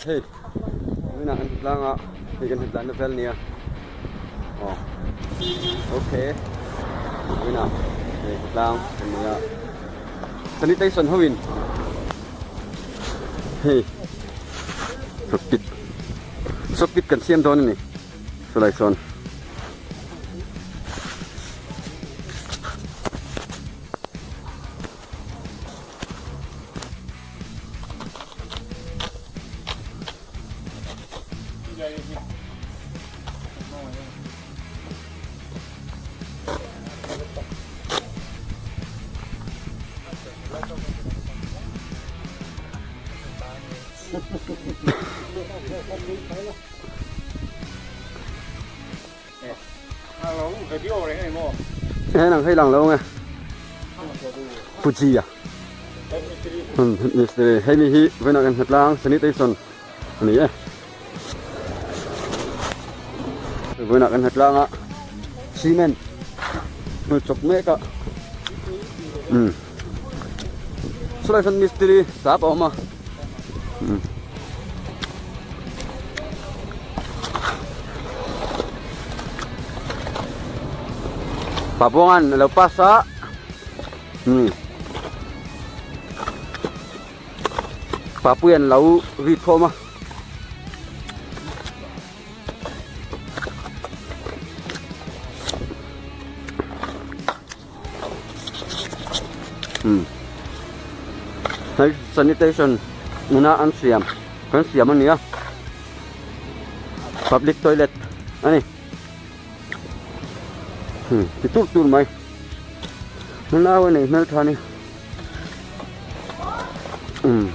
Hei tunah kan tlang a hei kan tlan na vel nia aw okay tunah hei tlang kan nei a sanitation ho in hei sawkpit sawkpit kan siam dawn a ni chulai sawn. He nang hei lang lo nge Puji a mistri hei mi hi vawiinah kan hmet lang sanitation a ni e vawiinah kan hmet lang a cement hmul chawp mek a umm chulai sawn mistri sap a awm a. Pabuangan a lo pass a umm Papuian lo ri khawm a. Umm hei sanitation hmuna an siam kan siam a ni a public toilet a ni umm ti tur tur mai nau a nei hmeltha a ni umm.